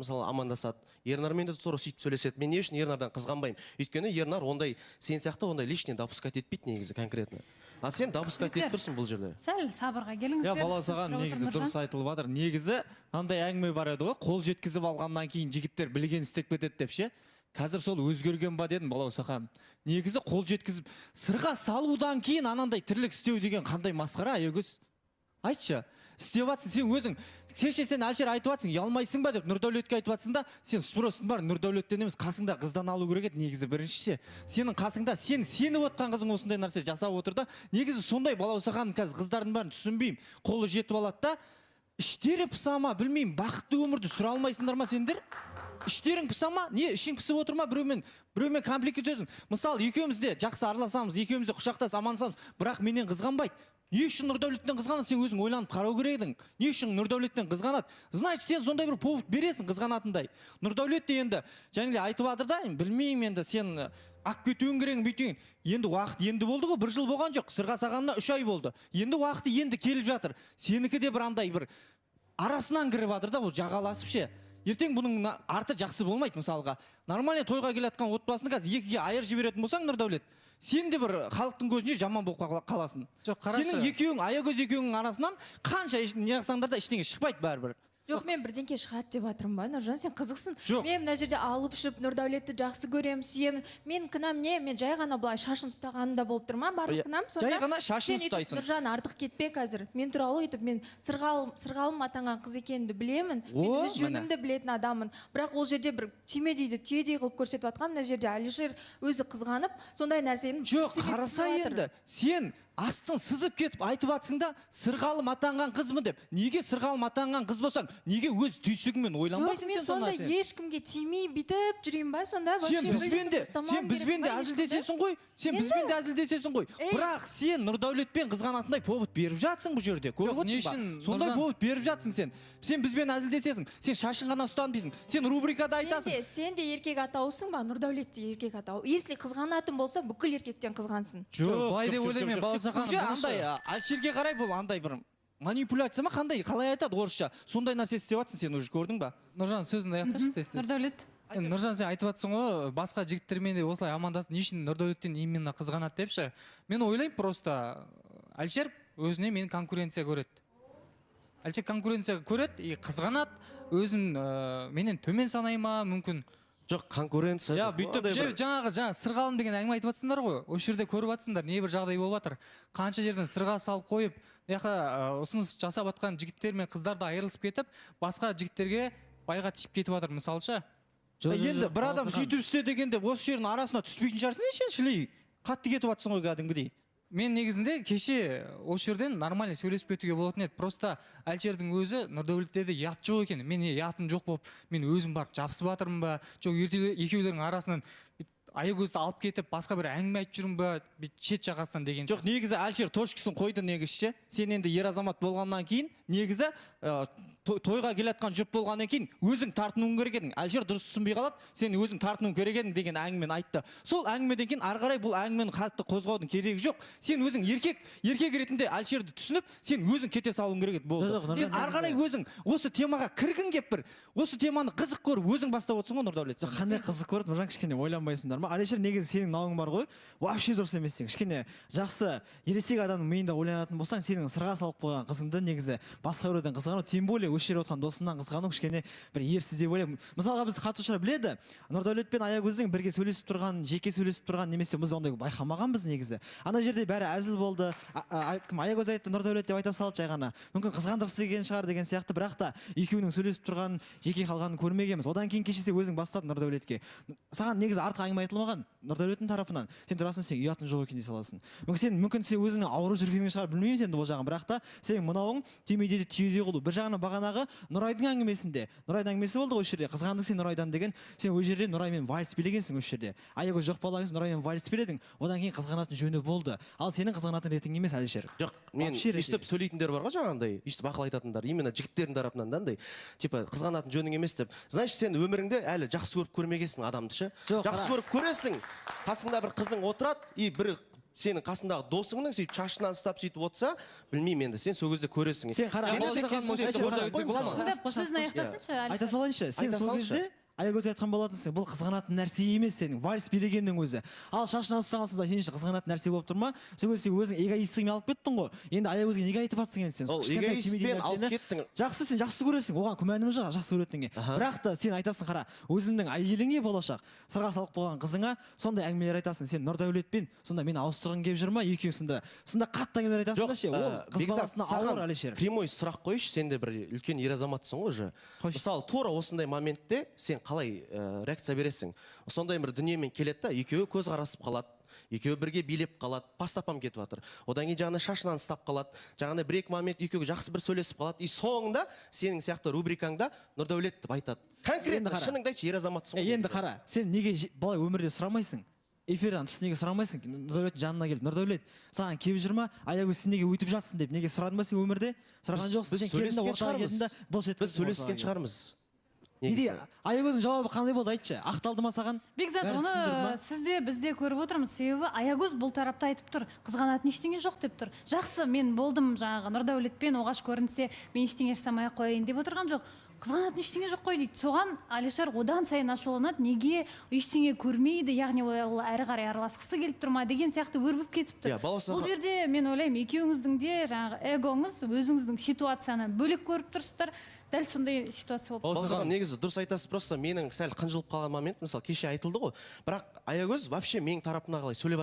Мысалы, амандасады, Ернармен де тура сөйтіп сөйлеседі. Мен не үшін Ернардан қызғанбаймын? Өйткені Ернар ондай сен сияқты ондай лишний допускать етпейді негізі конкретно, а сен допускать етіп тұрсың бұл жерде. Сәл сабырға келіңіздер. Иә, бала Сөз саған сұрап негізі отыр. дұрыс айтылып жатыр. Негізі мынандай әңгіме бар еді ғой, қол жеткізіп алғаннан кейін жігіттер білген істеп кетеді деп ше. Қазір сол өзгерген ба дедім, Балауса ханым. Негізі қол жеткізіп, сырға салудан кейін анандай тірлік істеу деген қандай масқара, Аягөз, айтшы. Істеп жатсың сен өзің. Кеше сен, Әлішер, айтып жатсың, ұялмайсың ба деп Нұрдәулетке айтып жатсың да. Сен спростың бәрін Нұрдәулеттен емес, қасыңда қыздан алу керек еді негізі. Бірінші сенің қасыңда сен сеніп отқан қызың осындай нәрсе жасап отыр да. Негізі сондай, Балауса ханым, қазір қыздардың бәрін түсінбеймін. Қолы жетіп алады да, іштері пыса ма, білмеймін. Бақытты өмірді сүре алмайсыңдар ма сендер? Іштерің пыса ма, не ішің пысып отыр ма? Біреумен конфликтке түсесің. Мысалы, екеуміз де жақсы араласамыз, екеуміз де құшақтасып амандасамыз, бірақ менен қызғанбайды. Не үшін Нұрдәулеттен қызғанады? Сен өзің ойланып қарау керек едің, не үшін Нұрдәулеттен қызғанады. Значит, сен сондай бір повод бересің қызғанатындай. Нұрдәулет те енді және де айтып жатыр да, енді білмеймін, енді сен алып кетуің керек, бүйтуің. Енді уақыт енді болды ғой, бір жыл болған жоқ, сырға салғанына 3 ай болды. Енді уақыты енді келіп жатыр. Сенікі де бір андай бір арасынан кіріп жатыр да, ол жағаласып ше. Ертең бұның арты жақсы болмайды. Мысалға, нормальный тойға келе жатқан отбасыны қазір екіге айырып жіберетін болсаң, Нұрдәулет, сен де бір халықтың көзіне жаман болып қаласың. Жоқ, қарашы. Сенің екеуің, Аягөз екеуіңнің арасынан қанша не қылсаңдар да, ештеңе шықпайды бәрібір. Жоқ, мен бірдеңке шығады деп жатырмын ба, Нұржан? Сен қызықсың. Жоқ. Мен мына жерде алып ұшып Нұрдәулетті жақсы көремін, сүйемін. Мен кінәм не? Мен жай ғана былай шашын ұстағанымда болып тұр ма барлық Иә, кінәм сонда? жай ғана шашын Сен өйтіп, ұстайсың. Нұржан, артық кетпе қазір. Мен туралы өйтіп, мен сырғалым атанған қыз екенімді білемін. Мен О, өз жөнімді білетін адаммын. Бірақ ол жерде бір түймедейді түйедей қылып көрсетіп жатқан мына жерде Әлішер өзі қызғанып, сондай нәрсені Жоқ, дұрыс емес қараса, түсініп жатыр. енді сен астын сызып кетіп айтып жатсың да, сырғалым атанған қызбын деп. Неге сырғалым атанған қыз болсаң, неге өз түйсігіңмен Жоқ, ойланбайсың мен сен сол сонда нәрсені? ешкімге тимей бүйтіп жүрейін ба сонда? Сен Вообще бізбен де ұстамауым сен керек бізбен де па ешкімді? әзілдесесің ғой, сен Енді? бізбен де әзілдесесің ғой. Ей. Бірақ сен Нұрдәулетпен қызғанатындай повод беріп жатсың бұл жерде, көріп Жоқ, не отырсың ба? үшін, Сондай Нұржан? повод беріп жатсың сен. Сен бізбен әзілдесесің, сен шашын ғана ұстадым дейсің, сен рубрикада Сен айтасың. де, сен де еркек атаусың ба? Нұрдәулет те еркек атау. Если қызғанатын болса, бүкіл еркектен қызғансын. Жоқ, Былай жоқ, деп жоқ, ойлаймын мен, жоқ, Балауса жоқ. ханым, Уже бұны ше? андай Әлішерге қарай бұл андай бір манипуляция ма, қандай, қалай айтады орысша, сондай нәрсе істеп жатсың сен уже, көрдің ба? Нұржан, сөзіңді аяқташы тез тез. Нұрдәулет. Енді, Нұржан, сен айтып жатрсың ғой, басқа жігіттермен де осылай амандасып, не үшін Нұрдәулеттен именно қызғанады деп ше. Мен ойлаймын, просто Әлішер өзіне мен конкуренция көреді. Әлішер конкуренция көреді и қызғанады өзін, менен төмен санай ма мүмкін. Жоқ, конкуренция Иә, деп, бүйтіп андай бір- Жаңағы жаңа сырғалым деген әңгіме айтып жатсыңдар ғой, осы жерде көріп жатсыңдар, не бір жағдай болып жатыр. Қанша жерден сырға салып қойып, мына жақта ұсыныс жасап жатқан жігіттер мен қыздар да айырылысып кетіп, басқа жігіттерге байға тиіп кетіп жатыр, мысалы ше. Жоқ, жоқ, Енді жоқ, бір адам Балауса ханым. сөйтіп істе дегенде, осы жердің арасына түспейтін шығарсың сен, шіли қатты кетіп жатсың ғой кәдімгідей. Мен негізінде кеше осы жерден нормально сөйлесіп кетуге болатын еді. Просто Әлішердің өзі, Нұрдәулеттерде ұят жоқ екен. Мен не, ұятым жоқ болып, мен өзім барып жабысып жатырмын ба, жоқ екеулерінің арасынан бүйтіп Аягөзді алып кетіп, басқа бір әңгіме айтып жүрмін ба, бүйтіп шет жағасынан деген. Жоқ, негізі Әлішер точкасын қойды негізі ше. Сен енді ер азамат болғаннан кейін, негізі тойға келе жатқан жұрт болғаннан кейін өзің тартынуың керек едің. Әлішер дұрыс түсінбей қалады, сен өзің тартынуың керек едің деген әңгімені айтты. Сол әңгімеден кейін ары қарай бұл әңгімені қатты қозғаудың керегі жоқ. Сен өзің еркек ретінде Әлішерді түсініп, сен өзің кете салуың керек еді, болды. Жоқ, жоқ, Сен Нұржан, ары қарай өзің осы темаға кіргің келіп, бір осы теманы қызық көріп, өзің бастап отырсың ғой, Нұрдәулет. Жоқ, қандай қызық көрді, Нұржан, кішкене ойланбайсыңдар ма? Әлішер, негізі сенің науың бар ғой, вообще дұрыс емес. Сен кішкене жақсы ересек адамның миында ойланатын болсаң, сенің сырға салып қойған қызыңды негізі басқа біреуден қызғану, тем более осы жерде отырған досыңнан қызғану кішкене бір ерсі деп ойлаймын. Мысалға, біз қатысушылар біледі Нұрдәулет пен Аягөздің бірге сөйлесіп тұрғанын, жеке сөйлесіп тұрғанын, немесе біз ондай байқамағанбыз негізі. Ана жерде бәрі әзіл болды. Кім, Аягөз айтты, Нұрдәулет деп айта салды жай ғана, мүмкін қызғандырғысы келген шығар деген сияқты. Бірақ та екеуінің сөйлесіп тұрғанын, жеке қалғанын көрмегенбіз. Одан кейін кеше сен өзің бастадың Нұрдәулетке. Саған негізі артық әңгіме айтылмаған Нұрдәулеттің тарапынан. Сен тұрасың, сен ұятың жоқ екен дей саласың. Мүмкін сен өзіңнің ауру жүргенің шығар, білмеймін енді бұл жағын. Бірақ та сенің мынауың түймедейді түйедей қылу. Бір жағынан бағанағы Нұрайдың әңгімесінде, Нұрайдың әңгімесі болды ғой осы жерде, қызғандың сен Нұрайдан деген. Сен ол жерде Нұраймен вальс билегенсің. Осы жерде Аягөз жоқ бала, Нұраймен вальс биледің. Одан кейін қызғанатын жөні болды. Ал сенің қызғанатын ретің емес, Әлішер. Жоқ, мен Вообще рет өйстіп емес. сөйлейтіндер бар ғой, жаңағындай өйстіп ақыл айтатындар, именно жігіттердің тарапынан да, андай типа қызғанатын жөнің емес деп. Значит, сен өміріңде әлі жақсы көріп көрмегенсің адамды ше. Жоқ, Жақсы қара. көріп көресің, қасыңда бір қызың отырады и бір Сенің қасындағы досыңның сөйтіп шашынан ұстап, сөйтіп отырса, білмеймін енді, сен сол кезде көресің. Сен қара, Сен де Әлішер, келісімге Әлішер, қол қара, қой мысалы. Тыңдап, сөзін аяқтасыншы, Айта Әлішер. салайыншы. Сен Айта сол салшы. кезде Аягөз айтқан болатынсың, бұл қызғанатын нәрсе емес сенің вальс билегеннің өзі. Ал шашынан ұстаған сонда сен үшін қызғанатын нәрсе болып тұр ма? Сол кезде сен өзің эгоисттігіңмен алып кеттің ғой. Енді Аягөзге неге айтып жатсың енді сен? Ол Кішкентай эгоистпен түймедей алып нәрсені. кеттің. Жақсы, сен жақсы көресің, оған күмәніміз жоқ жақсы көретініңе. Бірақ та сен айтасың, қара, өзіңнің әйеліңе, болашақ сырға салып қойған қызыңа сондай әңгімелер айтасың. Сен Нұрдәулетпен сонда мені ауыстырғың келіп жүр ма екеуің? Сонда қатты әңгімелер айтасың да ше, ол қыз Бекзат, баласына саған ауыр, Әлішер. Прямой сұрақ қойшы, сен де бір үлкен ер азаматсың ғой уже. Қойшы. Мысалы, тура осындай моментте сен қалай реакция бересің? Сондай бір дүниемен келеді да, екеуі көз қарасып қалады, екеуі бірге билеп қалады, пастапам кетіп жатыр. Одан кейін жаңағыдай шашынан ұстап қалады, жаңағыдай бір екі момент екеуі жақсы бір сөйлесіп қалады, и соңында сенің сияқты рубрикаңда Нұрдәулет деп айтады конкретно. Енді қара. Шыныңды айтшы, ер азаматсың ғой Енді негізі. қара, сен неге былай өмірде сұрамайсың, эфирден тыс неге сұрамайсың Нұрдәулеттің жанына келіп: «Нұрдәулет, саған келіп жүр ма Аягөз, сен неге өйтіп жатсың?» – деп неге сұрадың ба сен өмірде? Сұраған жоқсың. Біз Сен келдің да, сөйлескен ортаға келдің да, шығармыз. былш еткіздің Біз сөйлескен ортаға келіп. шығармыз Не негізі. дейді Аягөздің? Жауабы қандай болды, айтшы? Ақталды ма саған? Бекзат, Бәрін оны түсіндірді ма? сіз де, біз де көріп отырмыз. Себебі Аягөз бұл тарапта айтып тұр, қызғанатын ештеңе жоқ деп тұр. Жақсы, мен болдым жаңағы Нұрдәулетпен, оғаш көрінсе, мен ештеңе жасамай ақ қояйын деп отырған жоқ. Қызғанатын ештеңе жоқ қой дейді. Соған Әлішер одан сайын ашуланады. Неге ештеңе көрмейді, яғни ол әрі қарай араласқысы келіп тұр ма деген сияқты өрбіп кетіп тұр. Иә, Балауса Бұл жерде мен ойлаймын, екеуіңіздің де жаңағы эгоңыз, өзіңіздің ситуацияны бөлек көріп тұрсыздар. Дәл сондай ситуация болып Балауса ханым, негізі дұрыс айтасыз, просто менің сәл қынжылып қалған момент, мысалы, кеше айтылды ғой, бірақ Аягөз вообще менің тарапымнан қалай сөйлеп